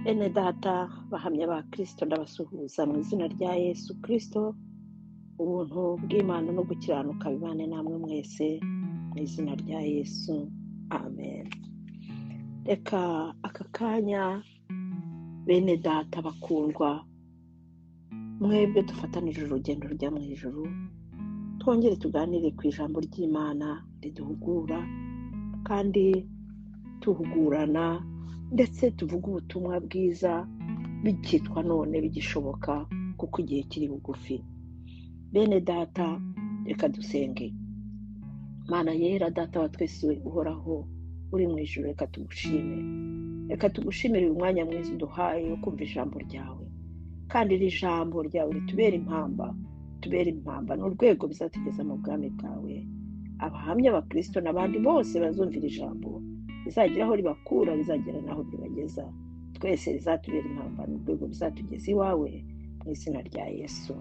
Bene data bahamya ba Kristo, ndabasuhuza mu izina rya Yesu Kristo. Ubuntu bw'Imana no gukiranuka bibane namwe mwese mu izina rya Yesu, amen. Reka aka kanya bene data bakundwa, mwebwe dufatanije urugendo rujya mu ijuru, twongere tuganire ku ijambo ry'Imana riduhugura kandi tuhugurana, ndetse tuvuge ubutumwa bwiza bikitwa none bigishoboka, kuko igihe kiri bugufi. Bene data, reka dusenge. Mana yera, data wa twese uhoraho uri mu ijuru, reka tugushime, reka tugushimire uyu mwanya mwiza uduhaye wo kumva ijambo ryawe, kandi iri jambo ryawe ritubera impamba, tubera impamba n'urwego bizatugeza mu bwami bwawe. Abahamya ba Kristo n'abandi bose bazumvira ijambo, rizagira aho ribakura, rizagera n'aho ribageza, twese rizatubera impamba n'urwego bizatugeza iwawe, mu izina rya Yesu,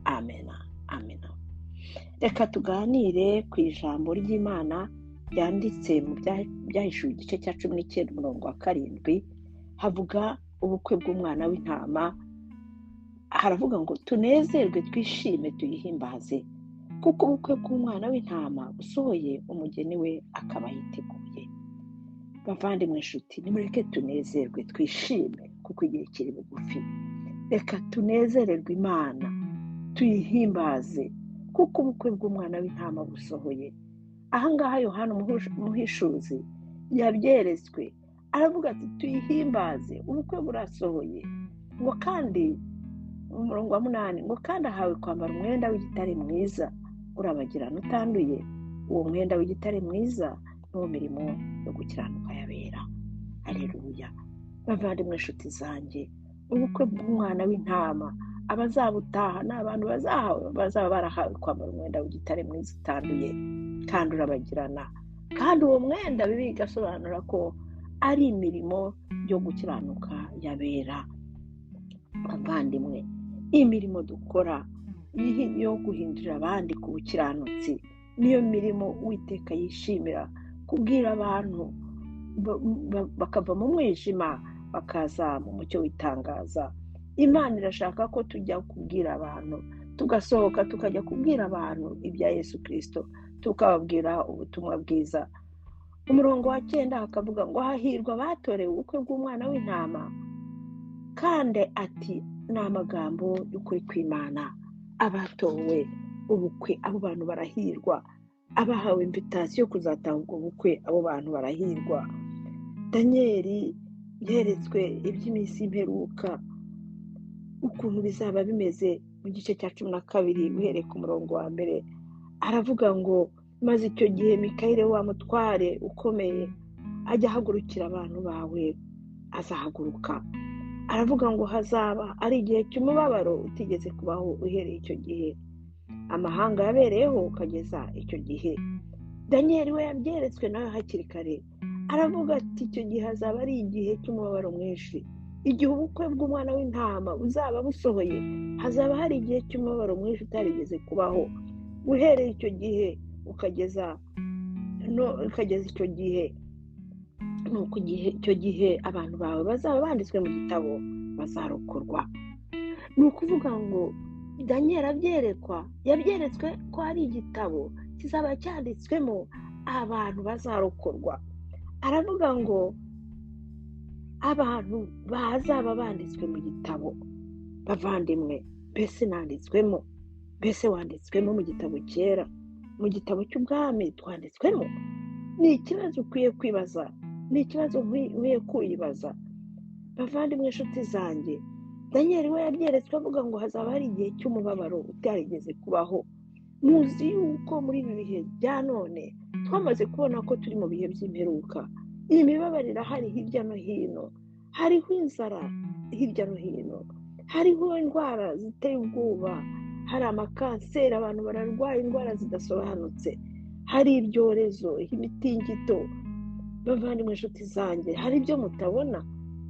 amena, amena. Reka tuganire ku ijambo ry'Imana ryanditse mu Byahishuwe igice cya 19 umurongo wa 7, havuga ubukwe bw'umwana w'intama. Haravuga ngo tunezerwe, twishime, tuyihimbaze, kuko ubukwe bw'umwana w'intama busohoye, umugeni we akaba yiteguye. Bavandimwe inshuti, nimureke tunezerwe, twishime, kuko igihe kiri bugufi. Reka tunezererwe Imana, tuyihimbaze, kuko ubukwe bw'umwana w'intama busohoye. Ahangaha Yohana umuhishuzi yabyeretswe, aravuga ati tuyihimbaze, ubukwe burasohoye. Ngo kandi umurongo wa 8, ngo kandi ahawe kwambara umwenda w'igitare mwiza urabagirana utanduye. Uwo mwenda w'igitare mwiza n'uwo mirimo yo gukiranuka yabera. Haleluya. Bavandimwe inshuti zanjye, ubukwe bw'umwana w'intama abazabutaha ni abantu bazaba barahawe kwambara umwenda w'igitare mwiza utanduye kandi urabagirana. Kandi uwo mwenda Bibiliya igasobanura ko ari imirimo yo gukiranuka yabera. Bavandimwe, imirimo dukora yo guhindurira abandi ku bukiranutsi niyo mirimo Uwiteka yishimira, kubwira abantu bakava mu mwijima bakaza mu mucyo w'itangaza. Imana irashaka ko tujya kubwira abantu, tugasohoka tukajya kubwira abantu ibya Yesu Kristo, tukababwira ubutumwa bwiza. Umurongo wa 9 hakavuga ngo hahirwa abatorewe ubukwe bw'umwana w'intama, kandi ati ni amagambo y'ukuri kw'Imana. Abatowe ubukwe, abo bantu barahirwa. Abahawe invitasiyo yo kuzataha ubwo bukwe, abo bantu barahirwa. Danieli yeretswe iby'iminsi y'imperuka ukuntu bizaba bimeze mu gice cya 12 uhereye ku murongo wa 1, aravuga ngo maze icyo gihe Mikayeli wa mutware ukomeye ajya ahagurukira abantu bawe, azahaguruka. Aravuga ngo hazaba ari igihe cy'umubabaro utigeze kubaho uhereye icyo gihe amahanga yabereyeho ukageza icyo gihe. Danieli we yabyeretswe nawe hakiri kare, aravuga ati icyo gihe hazaba ari igihe cy'umubabaro mwinshi. Igihe ubukwe bw'umwana w'intama buzaba busohoye, hazaba hari igihe cy'umubabaro mwinshi utarigeze kubaho uhereye icyo gihe ukageza icyo gihe. Nuko icyo gihe abantu bawe bazaba banditswe mu gitabo bazarokorwa. Ni ukuvuga ngo Daniel abyerekwa, yabyeretswe ko hari igitabo kizaba cyanditswemo abantu bazarokorwa. Aravuga ngo abantu bazaba banditswe mu gitabo. Bavandimwe, mbese nanditswemo? Mbese wanditswemo mu gitabo cyera, mu gitabo cy'ubwami twanditswemo? Ni ikibazo ukwiye kwibaza, ni ikibazo nkwiye kwibaza. Bavandimwe inshuti zanjye, Daniel we yabyeretswe avuga ngo hazaba hari igihe cy'umubabaro utarigeze kubaho. Muzi yuko muri ibi bihe bya none twamaze kubona ko turi mu bihe by'imperuka. Iyi mibabaro irahari hirya no hino, hariho inzara hirya no hino, hariho indwara ziteye ubwoba, hari amakanseri, abantu bararwaye indwara zidasobanutse, hari ibyorezo, imitingito. Bavandimwe inshuti zanjye, hari ibyo mutabona,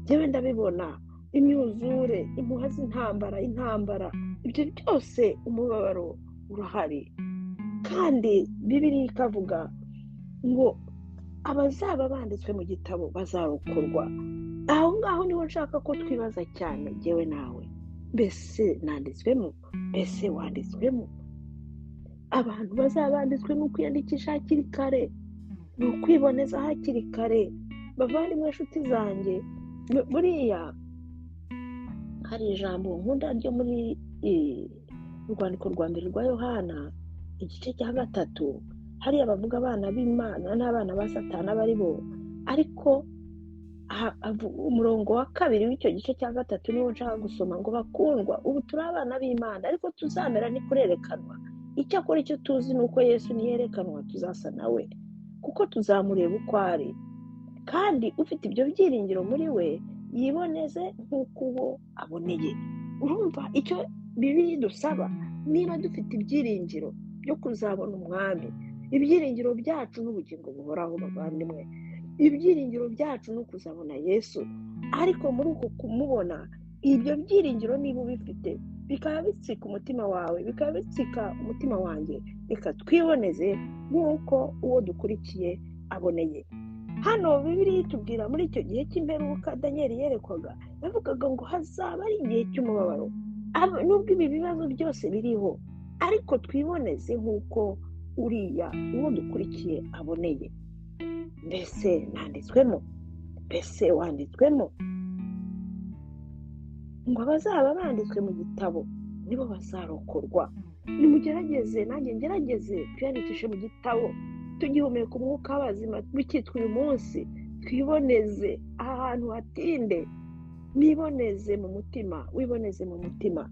njyewe ndabibona, imyuzure, impuha z'intambara, intambara, ibyo byose umubabaro urahari. Kandi Bibiliya ikavuga ngo Abazaba banditswe mu gitabo bazarokorwa. Aho ngaho niho nshaka ko twibaza cyane jyewe nawe, mbese nanditswemo? Mbese wanditswemo? Abantu bazaba banditswe ni ukwiyandikisha hakiri kare, ni ukwiboneza hakiri kare. Bavandimwe inshuti zanjye, buriya hari ijambo nkunda ryo muri urwandiko rwa mbere rwa Yohana igice cya 3, hariya bavuga abana b'Imana n'abana ba Satani abari bo, ariko umurongo wa 2 w'icyo gice cya 3 niwo nshaka gusoma ngo: bakundwa, ubu turi abana b'Imana, ariko tuzamera ntikurerekanwa. Icyakora icyo tuzi ni uko Yesu niyerekanwa tuzasa nawe, kuko tuzamureba uko ari. Kandi ufite ibyo byiringiro muri we yiboneze nk'uko uwo aboneye. Urumva icyo Bibiliya idusaba, niba dufite ibyiringiro byo kuzabona umwami, ibyiringiro byacu n'ubugingo buhoraho bavandimwe, ibyiringiro byacu ni ukuzabona Yesu. Ariko muri uko kumubona, ibyo byiringiro niba ubifite bikaba bitsika umutima wawe, bikaba bitsika umutima wanjye, reka twiboneze nk'uko uwo dukurikiye aboneye. Hano Bibiliya itubwira muri icyo gihe cy'imperuka Daniel yerekwaga, yavugaga ngo hazaba ari igihe cy'umubabaro, nubwo ibi bibazo byose biriho, ariko twiboneze nk'uko uriya uwo dukurikiye aboneye. Mbese nanditswemo? Mbese wanditswemo? Ngo abazaba banditswe mu gitabo nibo bazarokorwa. Nimugerageze, nanjye ngerageze, twiyandikishe mu gitabo, tugihumeka umwuka w'abazima bikitwa uyu munsi, twiboneze aha hantu hatinde, niboneze mu mutima, wiboneze mu mutima.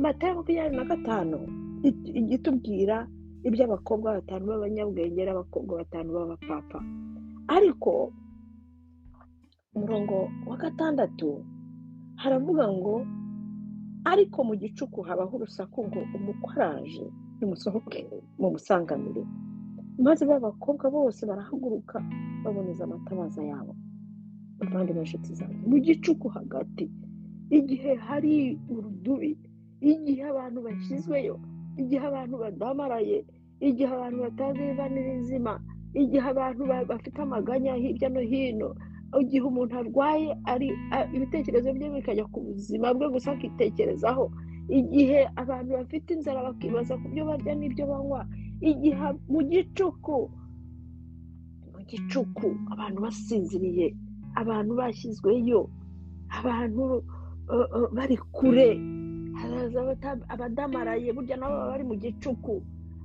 Matayo 25 igitubwira iby'abakobwa 5 b'abanyabwenge n'abakobwa 5 b'abapfapfa. Ariko umurongo wa 6 haravuga ngo: ariko mu gicuku habaho urusaku ngo umukwe araje, nimusohoke mumusanganire. Maze b'abakobwa bose barahaguruka baboneza amatabaza yabo. Bavandimwe inshuti zanjye, mu gicuku hagati, igihe hari urudubi, igihe abantu bashyizweyo, igihe abantu badamaraye, igihe abantu batazi ibiva n'ibizima, igihe abantu bafite amaganya hirya no hino, igihe umuntu arwaye ari ibitekerezo bye bikajya ku buzima bwe gusa akitekerezaho, igihe abantu bafite inzara bakibaza ku byo barya n'ibyo banywa, igihe mu gicuku abantu basinziriye, abantu bashyizweyo, abantu bari kure, haraza abadamaraye, burya nabo baba bari mu gicuku,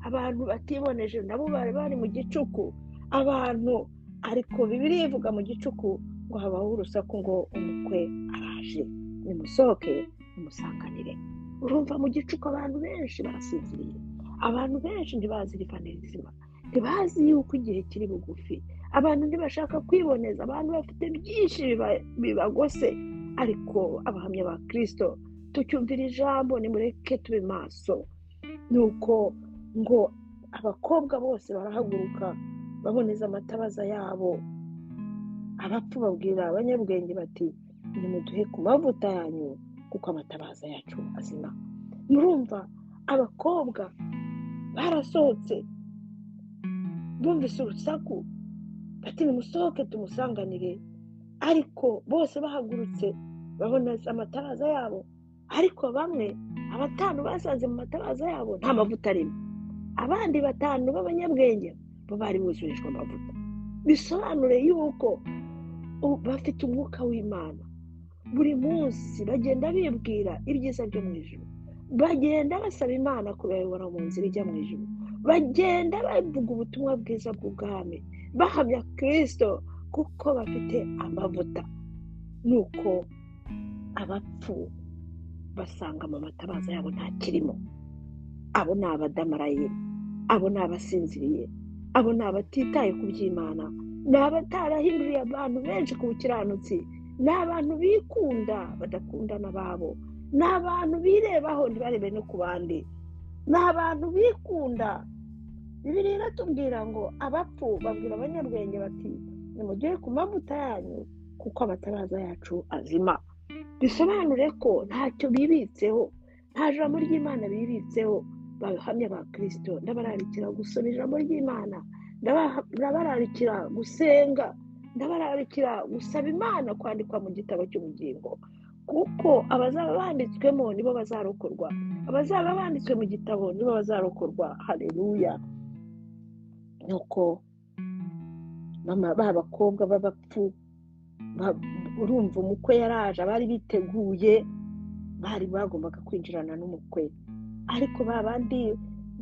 abantu batiboneje nabo bari bari mu gicuku, abantu. Ariko Bibiliya ivuga mu gicuku ngo habaho urusaku ngo umukwe araje, nimusohoke mumusanganire. Urumva mu gicuku abantu benshi barasinziriye, abantu benshi ntibazi irivan'irizima, ntibazi yuko igihe kiri bugufi, abantu ntibashaka kwiboneza, abantu bafite byinshi bibagose. Ariko abahamya ba Kristo tucyumvira ijambo, nimureke tube maso. Nuko ngo abakobwa bose barahaguruka baboneza amatabaza yabo. Abapfu babwira abanyabwenge bati: nimuduhe ku mavuta yanyu, kuko amatabaza yacu azima. Murumva abakobwa barasohotse bumvise urusaku bati: nimusohoke tumusanganire. Ariko bose bahagurutse baboneza amatabaza yabo, ariko bamwe 5 basanze mu matabaza yabo nta mavuta arimo, abandi 5 b'abanyabwenge bo bari buzurijwe amavuta. Bisobanure yuko bafite umwuka w'Imana, buri munsi bagenda bibwira ibyiza byo mu ijuru, bagenda basaba Imana kubayobora mu nzira ijya mu ijuru, bagenda bavuga ubutumwa bwiza bw'ubwami, bahamya Kristo kuko bafite amavuta. Nuko abapfu basanga mu matabaza yabo nta kirimo. Abo ni abadamaraye, abo ni abasinziriye, abo ni abatitaye ku by'Imana, ni abatarahinduriye abantu benshi ku bukiranutsi, ni abantu bikunda badakundana babo, ni abantu birebaho ntibarebe no ku bandi, ni abantu bikunda. Bibiliya iratubwira ngo abapfu babwira abanyabwenge bati: nimugere ku mavuta yanyu, kuko amatabaza yacu azima. Bisobanure ko ntacyo bibitseho, nta jambo ry'Imana bibitseho. Bahamya ba Kristo, ndabararikira gusoma ijambo ry'Imana Ndabararikira gusenga, ndabararikira gusaba Imana kwandikwa mu gitabo cy'ubugingo, kuko abazaba banditswemo nibo bazarokorwa, abazaba banditswe mu gitabo nibo bazarokorwa. Haleluya. Nuko mama ba bakobwa b'abapfu, urumva umukwe yaraje, abari biteguye bari bagombaga kwinjirana n'umukwe, ariko ba bandi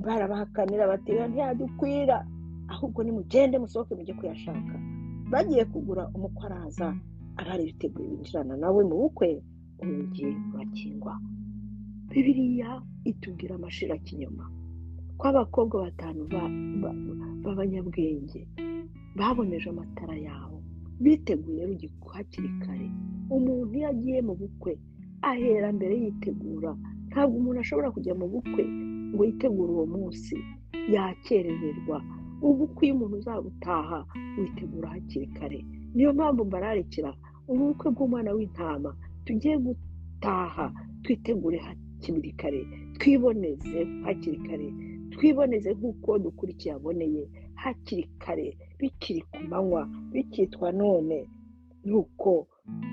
barabahakanira bati ntiyadukwira, ahubwo nimugende musohoke mujye kuyashaka. Bagiye kugura, umukwe araza, abari biteguye binjirana nawe mu bukwe, urugi rurakingwa. Bibiliya itubwira amashira kinyoma ko abakobwa 5 b'abanyabwenge baboneje amatara yabo, biteguye rugi hakiri kare. Umuntu iyo agiye mu bukwe ahera mbere yitegura. Ntabwo umuntu ashobora kujya mu bukwe ngo yitegure uwo munsi, yakerererwa. Ubukwe iyo umuntu uzabutaha witegura hakiri kare. Niyo mpamvu mbararikira ubukwe bw'umwana w'intama tugiye gutaha, twitegure hakiri kare, twiboneze hakiri kare, twiboneze nk'uko dukurikiye aboneye hakiri kare, bikiri ku manywa, bikitwa none. Nuko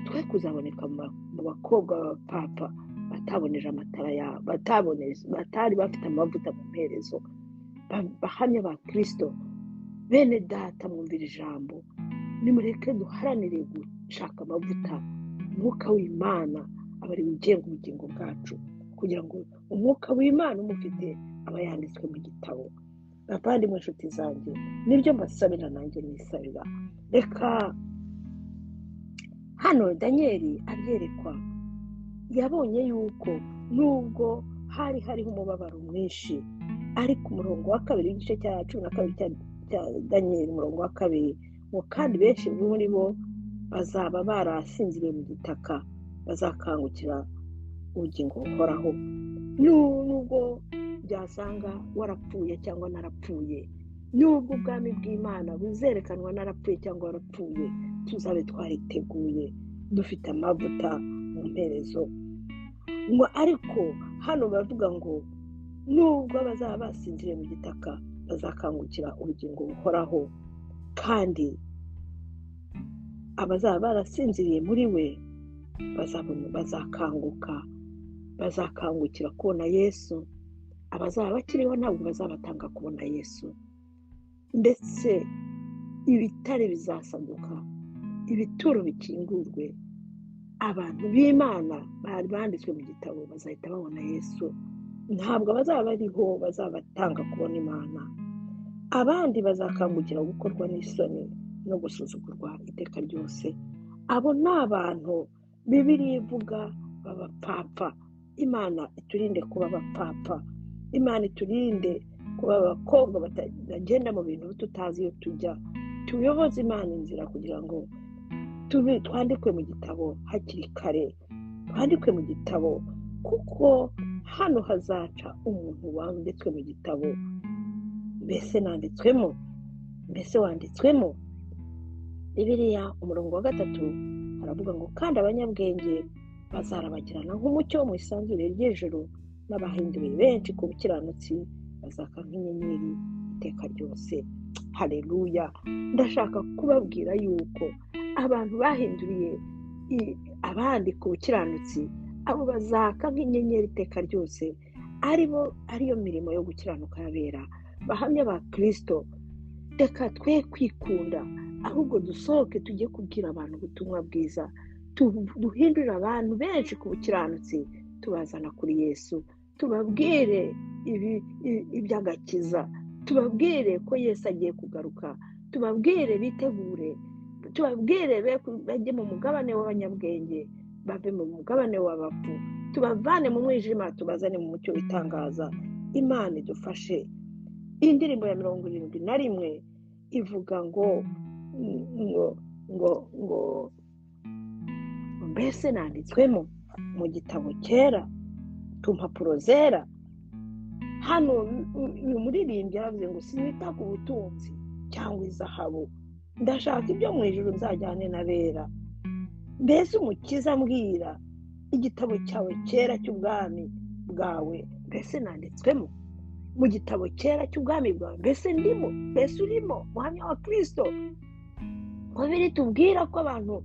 twe kuzaboneka mu bakobwa b'abapapa bataboneje amatara yabo, batari bafite amavuta mu mperezo. Bahamya ba Kristo, bene data, mwumvira ijambo, nimureke duharanire gushaka amavuta. Umwuka w'Imana aba ari ugenga ubugingo bwacu, kugira ngo umwuka w'Imana umufite aba yanditswe mu gitabo. Bavandimwe, inshuti zanjye, nibyo mbasabira nanjye nisabira. Reka hano Daniel abyerekwa, yabonye yuko nubwo hari hariho umubabaro mwinshi, ariko umurongo wa 2 w'igice cya 12 cya Daniel, umurongo wa 2 ngo kandi benshi muri bo bazaba barasinziriye mu gitaka, bazakangukira ubugingo buhoraho. Nubwo byasanga warapfuye cyangwa narapfuye, nubwo ubwami bw'Imana buzerekanwa narapfuye cyangwa warapfuye, tuzabe twariteguye dufite amavuta mu mperezo. Ngo ariko hano bavuga ngo nubwo bazaba basinziriye mu gitaka, bazakangukira ubugingo buhoraho, kandi abazaba barasinziriye muri we bazakanguka, bazakangukira kubona Yesu. Abazaba bakiriho ntabwo bazabatanga kubona Yesu. Ndetse ibitare bizasaduka, ibituro bikingurwe, abantu b'Imana bari banditswe mu gitabo bazahita babona Yesu. Ntabwo abazaba bariho bazabatanga kubona Imana. Abandi bazakangukira gukorwa n'isoni no gusuzugurwa iteka ryose. Abo ni abantu Bibiliya ivuga b'abapfapfa. Imana iturinde kuba abapfapfa, Imana iturinde kuba abakobwa batagenda mu bintu tutazi iyo tujya. Tuyoboze Imana inzira kugira ngo twandikwe mu gitabo hakiri kare, twandikwe mu gitabo, kuko hano hazaca umuntu wanditswe mu gitabo. Mbese nanditswemo? Mbese wanditswemo? Bibiliya umurongo wa 3 haravuga ngo kandi abanyabwenge bazarabagirana nk'umucyo mu isanzure ry'ijuru, n'abahinduriye benshi ku bukiranutsi bazaka nk'inyenyeri iteka ryose. Haleluya. Ndashaka kubabwira yuko abantu bahinduriye abandi ku bukiranutsi, abo bazaka nk'inyenyeri iteka ryose, aribo ariyo mirimo yo gukiranuka yabera bahamya ba Kristo. Reka twe kwikunda, ahubwo dusohoke tujye kubwira abantu ubutumwa bwiza, duhindurire abantu benshi ku bukiranutsi, tubazana kuri Yesu, tubabwire iby'agakiza, tubabwire ko Yesu agiye kugaruka, tubabwire bitegure, tubabwire bajye mu mugabane w'abanyabwenge, bave mu mugabane w'abapfu, tubavane mu mwijima tubazane mu mucyo w'itangaza. Imana idufashe. Indirimbo ya 71 ivuga ngo ngo ngo ngo mbese nanditswemo mu gitabo cyera ku mpapuro zera. Hano uyu muririmbyi yaravuze ngo sinita ku butunzi cyangwa izahabu, ndashaka ibyo mu ijuru nzajyane n'abera. Mbese Umukiza ambwira igitabo cyawe cyera cy'ubwami bwawe, mbese nanditswemo? Mu gitabo cyera cy'ubwami bwawe? Mbese ndimo? Mbese urimo, muhamya wa Kirisito? Bibiri tubwira ko abantu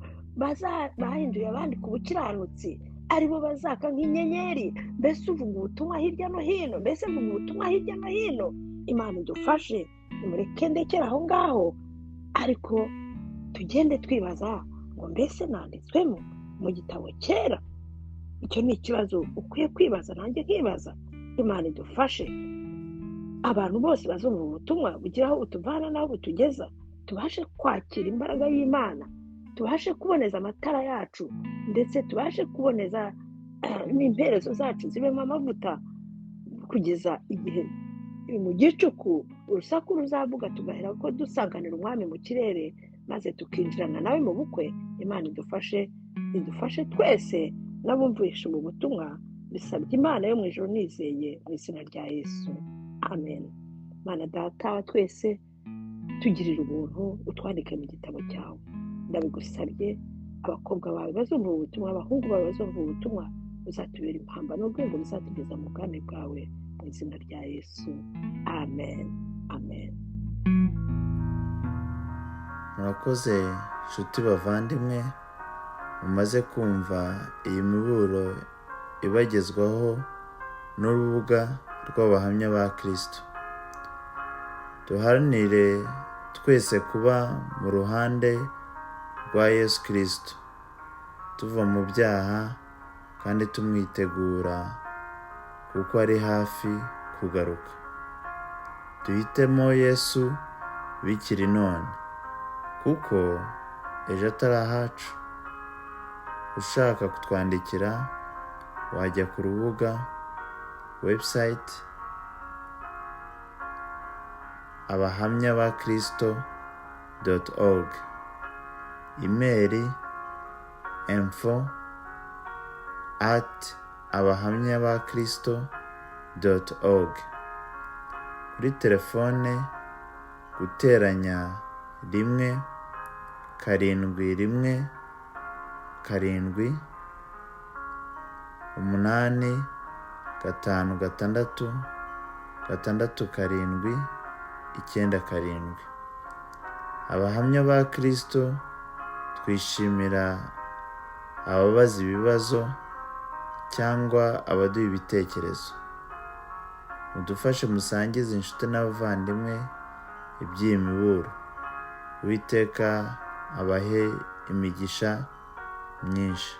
bahinduye abandi ku bukiranutsi aribo bazaka nk'inyenyeri. Mbese uvuga ubutumwa hirya no hino? Mbese mvuga ubutumwa hirya no hino? Imana idufashe, nimureke ndekere aho ngaho, ariko tugende twibaza ngo mbese nanditswemo mu gitabo cyera? Icyo ni ikibazo ukwiye kwibaza, nanjye nkibaza. Imana idufashe, abantu bose bazumva ubutumwa bugira aho butuvana n'aho butugeza, tubashe kwakira imbaraga y'Imana, tubashe kuboneza amatara yacu, ndetse tubashe kuboneza n'imperezo zacu zibemo amavuta, kugeza igihe mu gicuku urusaku ruzavuga, tugahera ko dusanganira umwami mu kirere, maze tukinjirana nawe mu bukwe. Imana idufashe, idufashe twese n'abumvisha ubu butumwa. Bisabye Imana yo mu ijuru nizeye, mu izina rya Yesu, amen. Mana Data wa twese, tugirira ubuntu, utwandike mu gitabo cyawe. Ndabigusabye, abakobwa bawe bazumva ubutumwa, abahungu bawe bazumva ubutumwa, uzatubera impamba n'urwego ruzatugeza mu bwami bwawe, mu izina rya Yesu, amen, amen. Murakoze nshuti bavandimwe mumaze kumva iyi miburo ibagezwaho n'urubuga rw'Abahamya ba Kristo. Duharanire twese kuba mu ruhande rwa Yesu Kristo, tuva mu byaha kandi tumwitegura kuko ari hafi kugaruka. Duhitemo Yesu bikiri none, kuko ejo atari ahacu. Ushaka kutwandikira wajya ku rubuga website abahamyabakristo.org, email info@abahamyabakristo.org, kuri telefone +1 717 856 6797. Abahamya ba Kristo twishimira ababaza ibibazo cyangwa abaduha ibitekerezo. Mudufashe musangize inshuti n'abavandimwe iby'iyi miburo. Uwiteka abahe imigisha myinshi.